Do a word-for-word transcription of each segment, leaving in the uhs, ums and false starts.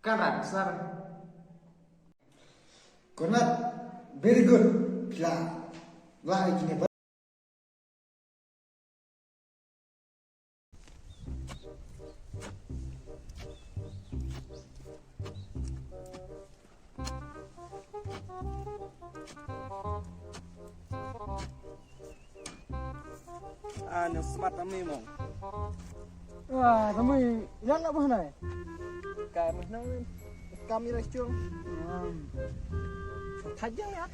Conrad, sir. Conrad, very good. Phi la, la ïa kine ba. Ah, nang smat ami mo. Wah, kami yang nak mana? Kami nang, kami rai chung. Hmm. Thajang ya.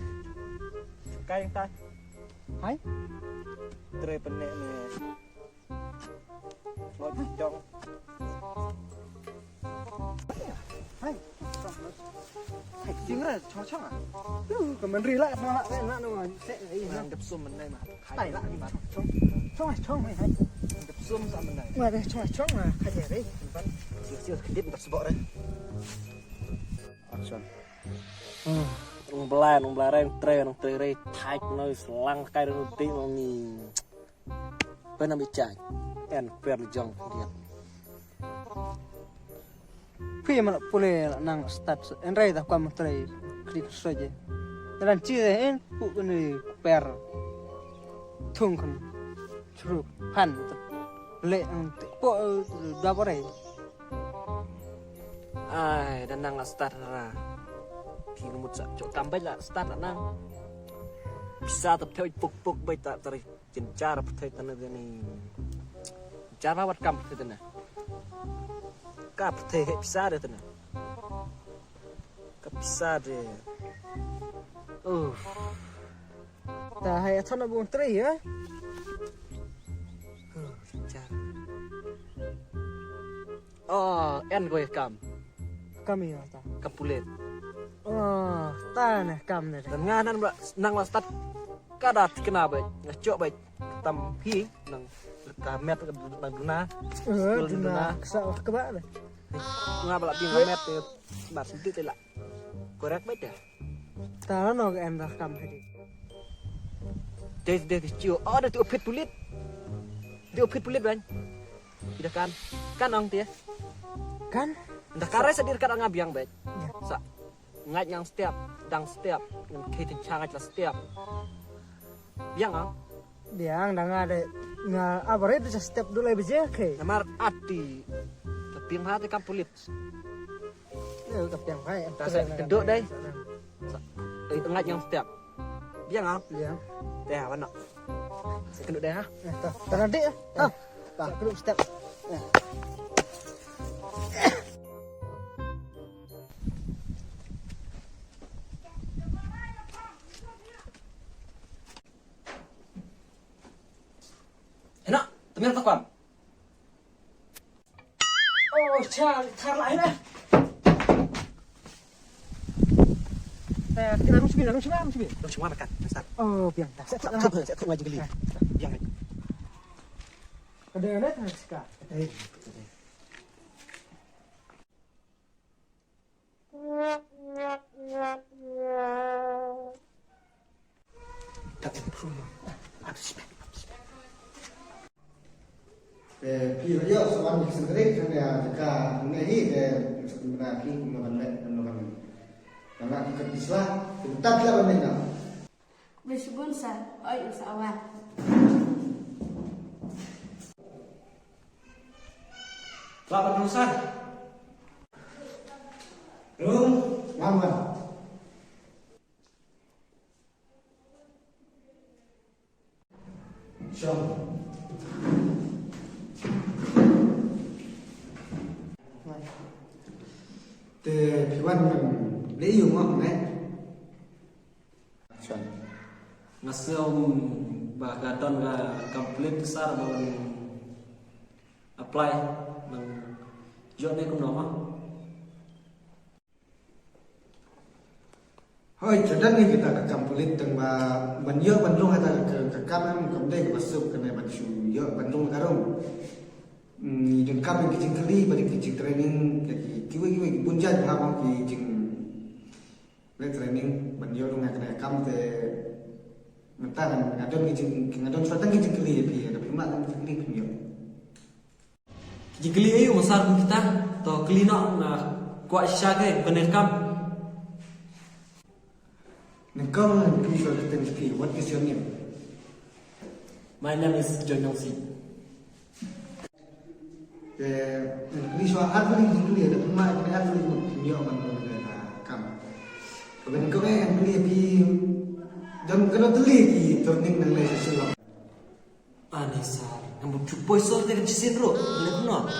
Kai yang tai. Hai. Tre penek ni. Lo jong. Hai. Hai, jing ra chong chong ah. Tu ka man ri la ma la na no se ai na. Nang dep sum man nai ma. Tai la ni ma. Chong. Chong chong mai hai. Dep sum sa man nai. Ma de chong chong ma ka je re. Ban. Sio sio kedip dep sebok re. Action. Nong blai, nong blai reng tre, nong tre re. Thai no selang kai no ti no ni. Pynam ïa en per jong pyndiat. Phi ma la pule la nang start en rai da kwam trai klik soje. Dan chi de en pu ni per thung kan chru pan le ang te po da bore. Ai, da nang la start ra. Phi mut sa chok kam bai la start la nang. Pisa tap thoi puk puk bai ta trai. Jin jar pyrthei tane de ni. Jar ba wat kam pyrthei tane. Ka pyrthei he pisa de tane. Ka pisa de. Uff. Ta hai a thon a bung trei ya. Uff, jar. Oh, en goi kam. Kam ïa ta. Kam pulit. Oh, ta ne kam ne. Dan nga nan ba nang la start. Kada tikna ba nga chok ba tam hi nang ka met ka duna. Eh, duna. Duna. Ksa ka ba ne. Nga ba la bi nga met te ba senti te la. Korek ba te. Ta no ka en da kam hadi. Te de ke chio. Oh, de tu pit pulit. De pit pulit ban. Ida kan. Kan ong te. Kan? Nda kare sa dir kat anga biang bet. Ya. Sa. Ngait ngang step, dang step, ngan kei ten chang la step. Biang ang. Biang dang ada nga abare tu step dulai beje kei. Namar ati. Tapi yang hati kam pulit. Ya, tapi yang hai. Ta sa kedok dai. Sa. Eh, ngait ngang step. Biang ah. Biang. Deh, apa nak? Saya kena deh ah. Eh, ta. Tangan dik ah. Ta. Ta kena step. Eh. Enak, temir tak kuam. Oh, chal, chal lah, eh. Eh, kita langsung sini, langsung sini, langsung sini. Langsung mana kan? Besar. Oh, biang dah. Saya tak, saya tak, saya tak ngaji geli. Eh. Biang. Ada, ada, ada, sika. Eh. Te phi la ïoh sa wan ki sngewthuh kane ka ne hi te sngewthuh phi kumno ban leh kumno ban leh ki ka pisa ki ta phi la ban leh na. Bishbun sa oi sa wan. Ba ban rung sa. Rung wan wan. Shong. Te phi wan ban leh ïa u ngok ne. Shong. Nga sngew ba ka don ka complete sar ba ngan apply ngan ïoh ne kumno ma. Hoi, ka don hi kita ka kam pulit tang ba ban ïoh ban rung ha ta ka, ka kam em kam dei kaba suk kane ban shu ïoh ban rung ka rung. Hmm, don kam ki jingkylli bad ki jingtraining ka ki kiwei kiwei ki bun jait ba ha ki jing le training ban ïoh rung ha kane ka kam te mynta nga don ki jing nga don shuwa tang ki jingkylli ïa phi da phi mad tang ki jingkylli phi ïoh. Ki jingkylli aïu ma sar kum kita, to kylli noh na Kwah shisha ke, kane ka kam. Nyngkong, please, what is your name? My name is John Yongsi. Te, please, what are the things you do? Te, pynmih, what are the things you do? Kam. Kaba nyngkong, eh, pynmih, phi, don katno tylli ki turning nang leit sha Shillong? Ani sir, ngam bud shuh poi sor te kan shisien ruh. Leh kumno?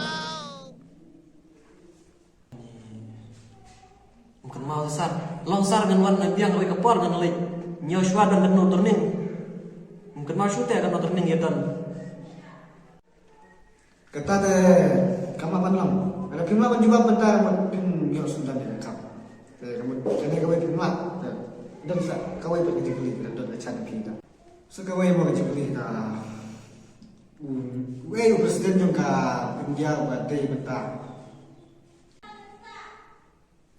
Ym kynmaw sir. Long sir ngan wan na biang kawei ka por ngan leit. Ñiew shuwa don katno turning. Ym kynmaw shuh te katno turning ïa don. Kata te kam lah ban long. Lada phim lah ban jubab mynta, mut phim ïoh sngewdon ïa ka kam. Te ka mut kane kawei phim lah. Te don sa kawei pat ka jingkylli, lada don ka chan phi ta. Sa kawei mo ka jingkylli ta. U, uei u president jong ka India uba dei mynta?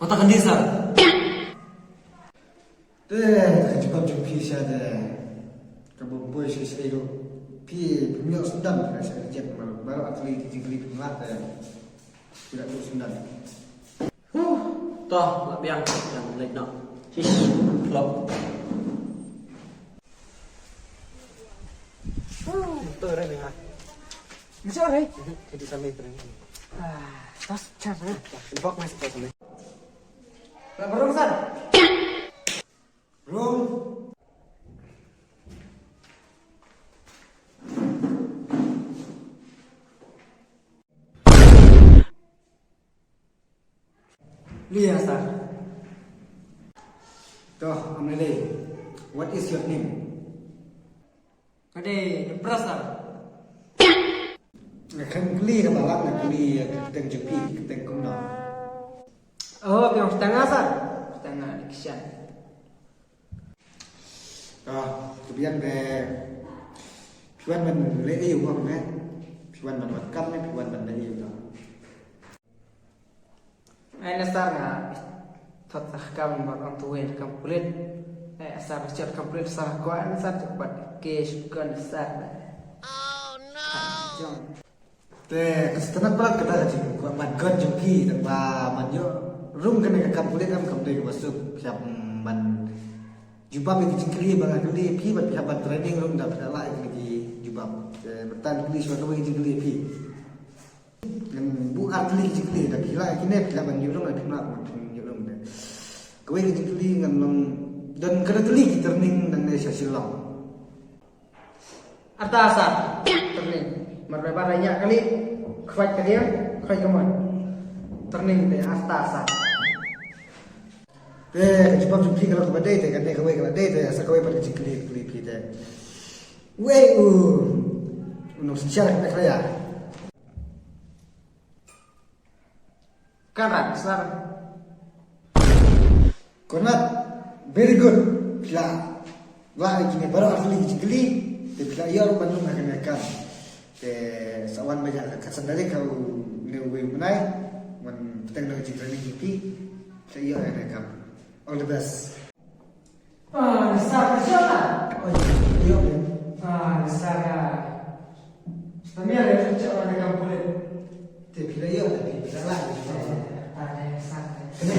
Mata kandi sir. Te, ka jubab jong phi sha te. Ka bym poi sha sha ruh. Phi, phi ym ïoh sngewdon phi la sha reject mar baroh ar tylli ki jingkylli phi ym lah te. Phi la ïoh sngewdon. Huh, to, lah biang, biang leit noh. Shish, klop. Huh, to re ni ha. Bisa re? Jadi sambil beri. Ah, tas chance re. Bok masih tas ni. Lah, baru besar. Room. Lia sir. To, am lei. What is your name? Ka dei Depress sir. Nga khlem kylli kaba lah, nga kylli ïa ka kyrteng jong phi, kyrteng kumno? Oh, phi ong kyrteng nga sir. Kyrteng nga Dickson. Ah, to biang de. Phi wan ban leh aïu mo ne? Phi wan ban wad kam ne, phi wan ban leh aïu mo? Ai na sir nga thot sa kam bad ong tu wen kam pulit. Ai sir, sir kam pulit sir ko ai na sir tu bad ke shukon sir. Oh no. Jong. Te ka sngewtynnat palat kata ka jingkwah ban gun jong phi, tang ba ban ïoh rung kane ka kam pulit em kam dei kaba suk, phi hap ban jubab ïa ki jingkylli ba nga kylli phi bad phi hap ban training rung da phi la lah ïa kine ki jubab. Te mynta kylli shuwa kawei ka jingkylli ïa phi. Ngan buh ar tylli ki jingkylli, da phi lah ïa kine phi lah ban ïoh rung, da phi lah ban ïoh rung de. Kawei ka jingkylli ngan long don katno tylli ki turning nangne sha Shillong? Arta sir, turning. Mar ba ba la ñiah kali, khwait ka diang, khwait ka mon. Turning te arta sir. Te ka jubab jong phi ka long kaba dei te, kane kawei ka la dei te, sa kawei pat ka jingkylli, kylli phi te. Wei u, u nongshynshar ka dei khlem ïa. Conrad, sir. Conrad, very good. Phi la lah ïa kine baroh ar tylli ki jingkylli, te phi la ïoh ruh ban lum ha kane ka kam. Te sa wan ba ïa ka san tarik ha une uwei u bnai, wan bteng da ka jingtraining jong phi, phi la ïoh ïa kane ka kam. All the best. Ah, ni sir ka jong ah. Oh, ïoh, ïoh. Ah, ni sir ka. Stamia re tu cak orang dekat kulit. Te phi la ïoh, te phi la lah. Ah, ni sir. Ni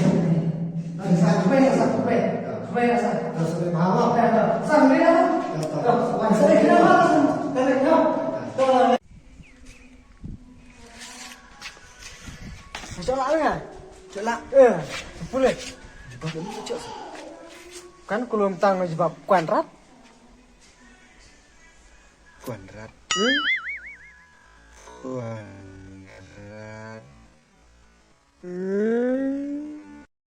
sir, khublei, sir, khublei. Khublei, sir. Dah sampai mahal. Sir, ni lah. Dah, dah. Sir, ni lah. Sir, ni lah. Jom lah, Ring, ah. Jom lah. Eh, boleh. Jubab dulu, Cok. Kan kulum tang jubab Conrad. Conrad. Hmm? Conrad. Hmm.